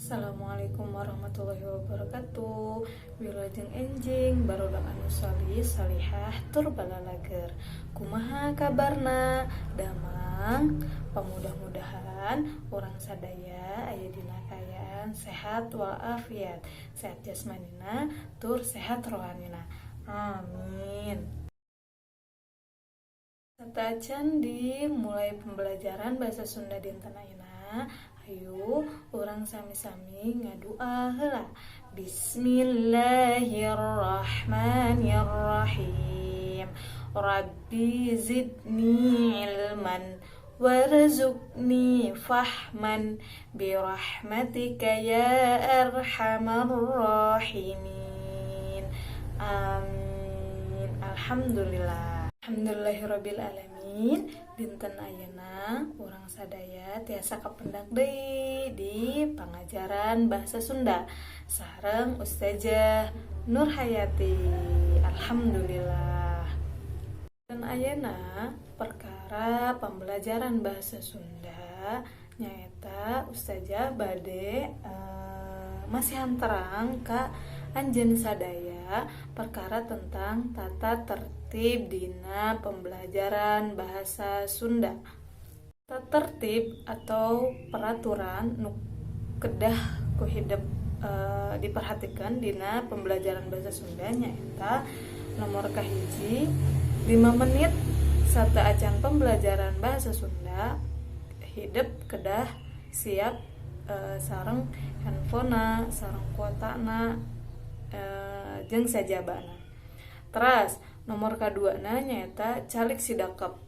Assalamualaikum warahmatullahi wabarakatuh. Wilujeng enjing, barudak anu solih solihah tur balalager. Kumaha kabarna, damang? Pamudah-mudahan urang sadaya aya dina kaayaan sehat walafiat, sehat jasmanina tur sehat rohanina, amin. Sateuacan dimulai pembelajaran bahasa Sunda dinten ayeuna, ayo urang sami-sami ngadua heula. Bismillahirrahmanirrahim. Rabbi zidni ilman warzuqni fahman birahmatika ya arhamar rahimin. Amin. Alhamdulillah. Alhamdulillahirabbil alamin. Dinten ayeuna urang sadaya tiasa kapendak deui di pangajaran bahasa Sunda sareng Ustazah Nur Hayati. Alhamdulillah. Dan ayeuna perkara pembelajaran bahasa Sunda nyaeta Ustazah bade masihan terang ka anjeun sadaya perkara tentang tata tertib dina pembelajaran bahasa Sunda. Tata tertib atau peraturan nu kedah ku hidep diperhatikan dina pembelajaran bahasa Sunda nyaeta nomor kahiji, 5 menit sateuacan pembelajaran bahasa Sunda, hidep kedah siap sareng handphonena, sareng kuotana, jeung sajabana. Teras nomor kaduana nyaeta calik sidakep,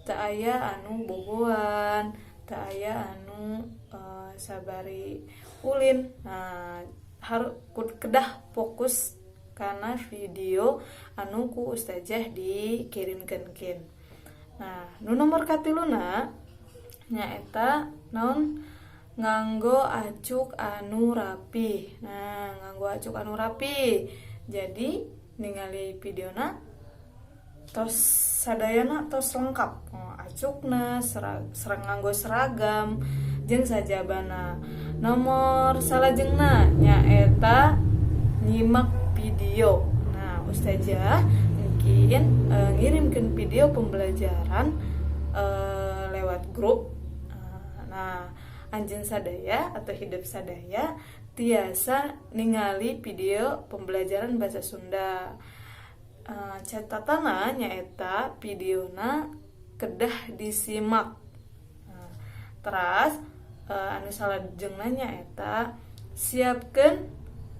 teu aya anu boboan, teu aya anu sabari ulin. Nah, harus kedah fokus karena video anu ku ustazah dikirimkeun kin. Nah, nu nomor katiluna nyaeta naon? Nganggo acuk anu rapi. Nah, nganggo acuk anu rapi, jadi ningali videona tos sadayana tos lengkap, oh, acukna serang, nganggo seragam jeung sajabana. Nomor salajengna nyaeta nyimak video. Nah, ustazah mungkin ngirimkan video pembelajaran lewat grup. Nah, anjeun sadaya atau hidep sadaya tiasa ningali video pembelajaran bahasa Sunda. Catatana nyaeta videona kedah disimak. Nah, teras anu salajengna nyaeta siapkeun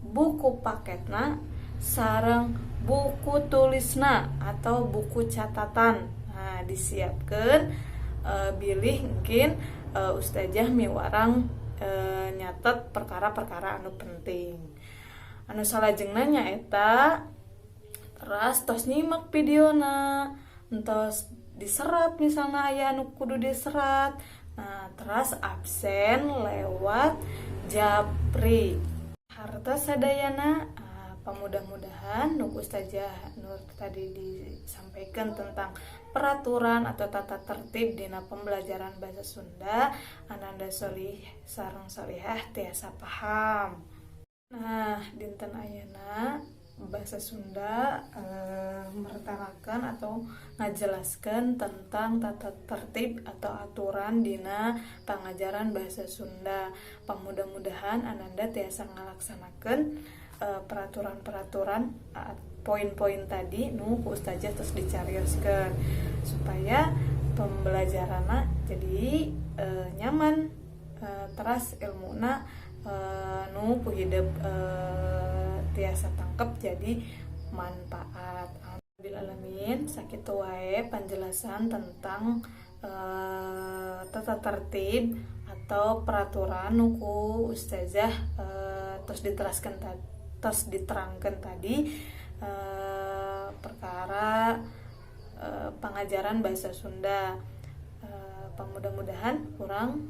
buku paketna sareng buku tulisna atau buku catatan. Nah, disiapkan bilih mungkin ustazah miwarang nyatet perkara-perkara anu penting. Anu salajengna nyaeta teras tos nyimak videona, entos diserat, misalnya aya anu kudu diserat. Nah, teras absen lewat japri. Hartos sadayana. Pamudah-mudahan nu ku ustazah Nur tadi disampaikan tentang peraturan atau tata tertib dina pembelajaran bahasa Sunda, ananda solih sareng solihah tiasa paham. Nah, dinten ayeuna bahasa Sunda mertelakan atau ngajelaskan tentang tata tertib atau aturan dina pengajaran bahasa Sunda. Pamudah-mudahan ananda tiasa ngalaksanakeun peraturan-peraturan, poin-poin tadi nu ku ustazah terus dicarioskeun supaya pembelajaranna jadi nyaman, teras ilmuna nu ku hidep tiasa tangkep jadi manfaat. Bil alamin, sakitu wae penjelasan tentang tata tertib atau peraturan nu ku ustazah terus diteraskan, terus diterangkan tadi, perkara pengajaran bahasa Sunda. Pamudah-mudahan urang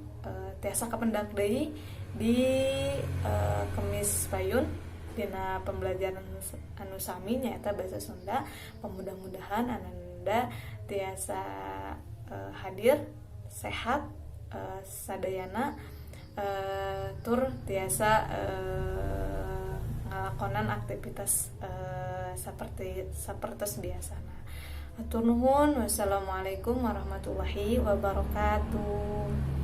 tiasa kapendak deui di Kemis payun dina pembelajaran anu sami, nyaeta bahasa Sunda. Pemudah-mudahan ananda tiasa hadir sehat sadayana. Tur tiasa ngalakonan aktivitas seperti sapertos biasana. Hatur nuhun. Wassalamualaikum warahmatullahi wabarakatuh.